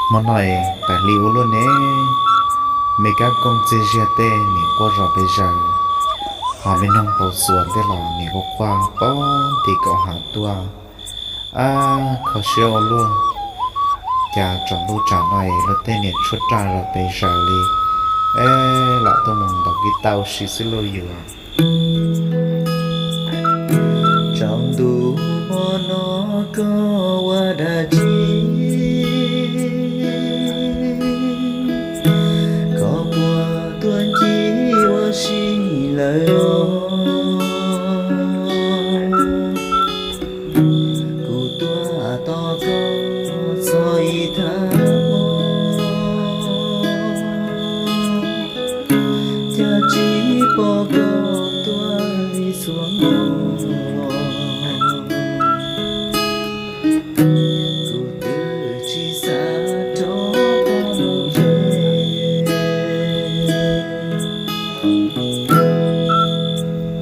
Hmo no es pam li ua luaj ne, me kab kooj txiag ziag tej nim quaj zom pes zaws, ho me noog tau txuas tej los nim quaj quaj pob nti kaum hav tuaj. Ab, kho siab ua luaj. Cas tsaus ntuj tsam no es luag tej niam tshuab raj zom pes zaws li, es lam tuaj mus ntaus kib tau si xwb lauj yus. Tsaus ntuj hmo no koj ua dab tsi? Koj puas tuaj ncig ua si lawm os? Kuv tuaj tos koj txog ib thaj hmo, cas tsis pom koj tuaj li txhua hmo. Kuv twb tsis xav rov qab mus ze.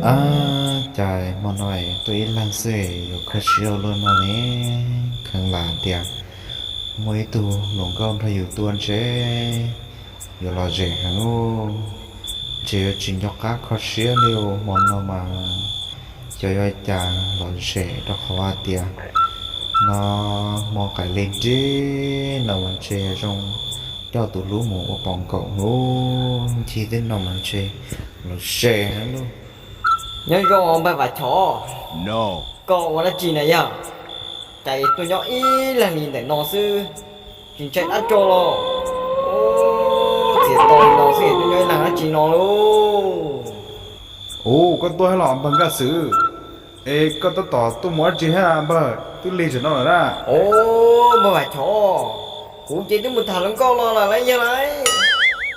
Ab, cas hmo no es tuaj ib leeg xwb yuav kho siab ua luaj no ne. Kheev lam tias muaj ib tug hluas nkauj nrog yus tuaj ntshe yuav lom zem heev. Ntshe yuav tsis nco qab kho siab li hmo no mas, xyov yuav cas lom zem rau qhov hais tias no hmo qaim li nrig no mas ntshe zoo coj tus hlub mus ua pom nkaus hnub ncig tej no mas ntshe lom zem heev lauj. Nyob zoo npawg Vam Chov, koj ua dab tsi na yog? Cas tuaj nyob ib leeg li ntawm no xwb, tsis ntshai dab tsi los? Txias to li no xwb tuaj nyob ib leeg dab tsi no lauj? Ua, koj tuaj thiab los npawg Nkaj Xwm? Es koj tab tom tuaj mus dab tsi thiab npawg, twb lig tam no lawm na? Os, npawg Vam Chov, kuv ces twb mus tham hluas nkauj los lawm lauj yawg lauj.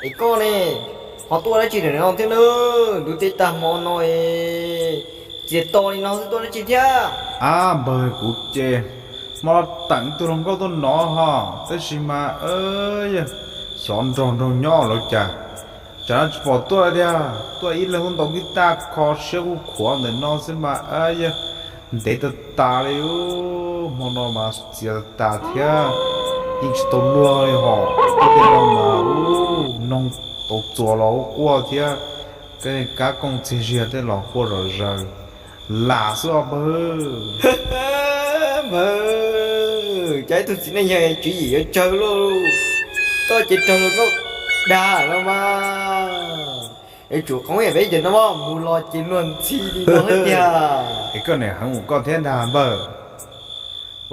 Es koj ne, ho tuaj dab tsi tam no thiab na? Ntuj teb tag hmo no es txias to li no xwb tuaj dab tsi thiab? Ab npawg, kuv ces hmo no teem tus hluas nkauj tuaj no ho, tab sis mas yog xyov nrog nraug nyob los cas, tsam no tsis pom tuaj tiag. Tuaj ib leeg tuaj ntaus kib taj kho siab kuj khuav ntawm no xwb mas yog ntev tas tas li. Hmo no mas txias tas thiab, yeej tsis tau luag li hos. Tej no mas noog tau txuas los quaj thiab, kab kooj txiag ziag tej los quaj zom zaws. Lam xwb os npawg. Npawg, cas ib tug txiv neej yawg tswv yim yuav tsawg lauj. Koj ces raug luag nkauj dag no mas, es tsum qoob yam peb cov no mus los ces luag ntxhi li no thiab tiag. Es koj niam heev mus koj thiab ntag npawg.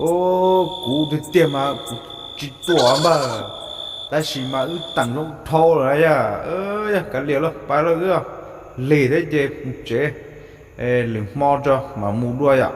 Os, kuv tiag tiag mas kuv tsis tuam npawg, tab sis mas wb teem zoo dhau lawm yog, yog kav liam lauj, pab lauj wb lig thiab ces mus tsev, lwm hmo tso mam mus dua yom.